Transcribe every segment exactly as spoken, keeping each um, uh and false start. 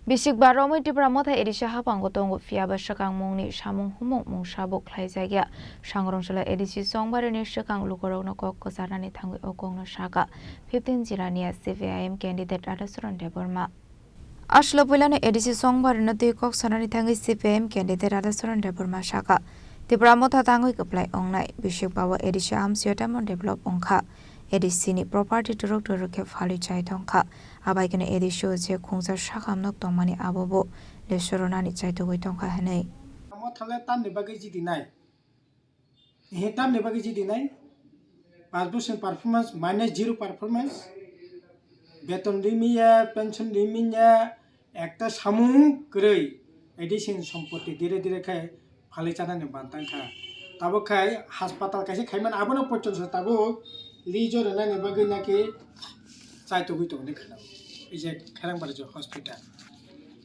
Bisik ba romwi Tipra Motha A D C haphango tongo, phiya ba swkang mungni samung humung mungsa bo khlaijakya. Sangrong jila A D C chongbarini swkang lukurokno kok kwcharnani thangwi o kokno saka fifteen jilani C P I M candidate Radhacharan Debbarma. Aswk puilano A D C chongbarino twi kok sanani thangwi C P I M candidate Radhacharan Debbarma saka, Tipra Motha tangwi kwplai wngnai, bisik ba o A D C amsio tamo develop wngkha, A D C ni property turuk turuk khe phalwi chai thongkha, abai kheno A D C o je khungsa sakham nok tongmani abo bo lesor rwnani chaitugwi tongkha hwnwi. Motha le tamni bagwi jidinai? He tamni bagwi jidinai? Paanch bosor performance minus zero performance. Beton rimiya, pension rimiya, ekta samung kwrwi. A D C ni sompoti dire dire khe phalwi chanani bantang kha. Tabuk khai haspatal kaisa khaimani abono pochonso tabuk lijo rwnani bagwi naki chaitugwi tongni khna. Ei je Kherangbarjo hospital.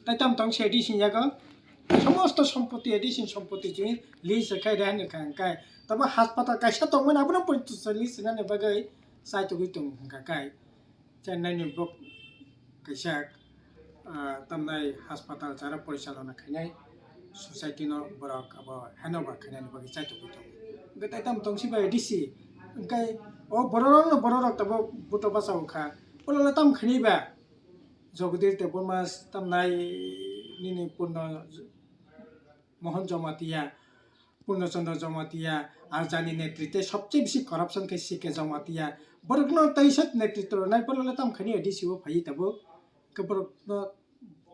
Tai tam tong se A D C ni yago. Somosto sompoti, A D C ni sompoti chini lease khai rehani khai khai. Tabo haspatal kaisa tongmani abono poito lease rani bagwi chaitugwi tong hwnka khai. Chennai ni bok kaisa, ah, tamnai haspatal chara porichalona khainai society no borok abo handover khainani bagwi chaitugwi tongo. Hwnkhe tai tam tongsi bai A D C hwnkhe o bororok no bororok tabo buto bachao kha. Olo le tam khainai ba? Jagadish Debbarma tamnai nini Purno Mohan Jamatia, Purno Chandra Jamatia, Arjani netritwe sobse bisi corruption khe C K Jamatia. Borokno taisa netritw rwnai, borokno tam khainai A D C o phaiwi tabuk. Khe borokno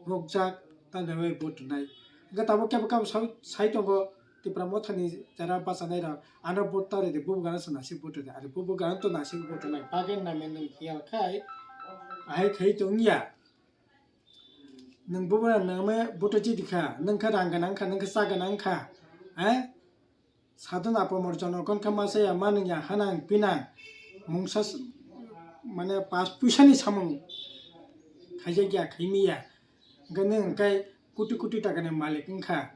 rwkjak, tamni bagwi vote rwnai. Hwnkhe tabuk kebo kebo sai, sai tongo, Tipra Mothani jara bachanairok, ano vote ta rwdi, bubugrano se nasik vote rwdi, ani bubugrano to nasik vote rwnai, bagwi naimani nwng hiyal khai, ahai khai tongya. Nwng bubugrano nangmai vote chidi kha, nwng khe rang gwnang kha, nwng khe cha gwnang kha, eh? Sadhana apamor jonokon khe ma chaya, ma nungya, hanang pinang, mungsa s-, mane pas puisani samung khaijakya, khaimiya. Hwnkhe nwng hwnkhe koti koti takani malik wngkha.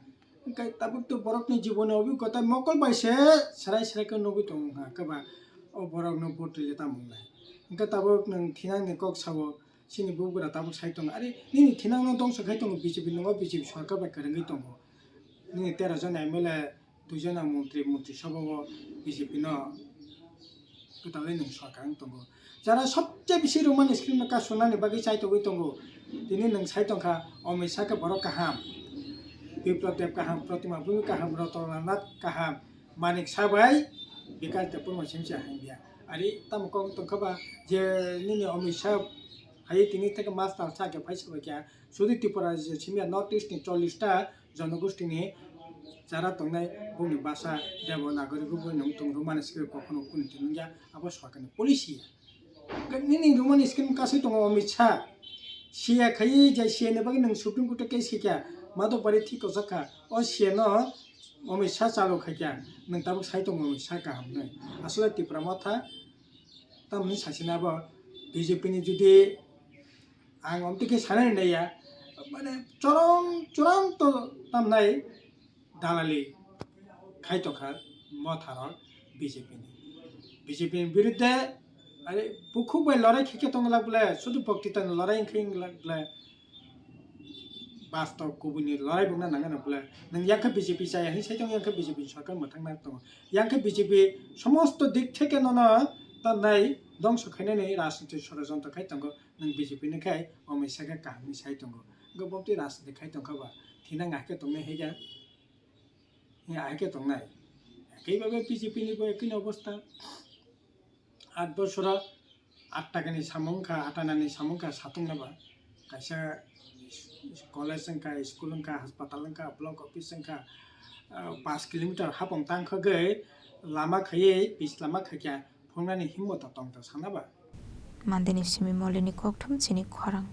Hwnkhe tabuk to borokni jiboni obhigota mokol bai se serai serai khe nugwi tongo wngkha, hwnkhe ba o borokno vote rwle tamo wngnai? Hwnkhe tabuk nwng thinangni kok sao, chini bubagra tabuk sai tongo, "Are, nini thinangno dongso khai tongo B J P, nwng o B J P sorkar bai kwrwngwi tongo. Nini tero jon M L A, dui jona montri, montri sabha o B J P no kwtalwi nwng sorkar wng tongo. Jara sobse bisi Roman script no kasunani bagwi chaitogwi tongo. Tini nwng sai tongkha, Amit Shah khe borok kaham, Biplab Deb kaham, Protima Bhumi kaham, Ratan Lal Nath kaham, Manik Saha bai Bikash Debbarma simse hai dia. Ari tamo kok tongkha ba je nini Amit Shah hai tini theke master sa khe phaisa bai kya. Sudi Tripura je simya North East ni chollish ta jonogostini jara tongnai bongni basa Devanagari bo nwng tong Roman script kokhono kunu tini ya abo sorkarni policy. Nini Roman script kasui tongo Amit Shah. Siya khai je siya ni bagwi nwng Supreme Court o case khe kya. Madhop Bari thik kochak kha. O siya no Amit Shah chalo khai kya. Nwng tabuk sai tongo Amit Shah kaham nai. Asole Tipra Motha tamni sasina bo B J P ni jodi ang omtwi khe sanani naiya. Mane chorom chorom to tamnai. Dalali khai tongkha Motharok B J P ni. B J P ni birudde, are, bukhuk bai lorai khe khe tong lak bole, sudu boktita ni lorai wngkhe wng lak bole, bastob kubuni lorai bwkna nangano bole, nwng yakhe B J P chaya hinwi sai tong yakhe B J P ni sorkar mwthangna tongo. Yakhe B J P somosto dik theke nono tanai dongso khainani rajniti sorojontro khai tongo, nwng B J P ni khai Amit Shah khe kaham hinwi sai tongo. Hwnkhe bo twi rajniti khai tongkha ba, thina ngakhe tongnai hai khe. Ahai khe tongnai. Ekaibabe B J P ni bo ekini obostha. Aat bosoro aat takani samung wngkha, aat anani samung wngkha, satung naba. Kaisa college wngkha, school wngkha, haspatal wngkha, block office wngkha, ah, paanch kilometer hapung tangkhogwi lama khaiwi, pis lama khaikha, phungnani himmo to tongthok sanaba. Mandeni simi molini kokthum chini khorang.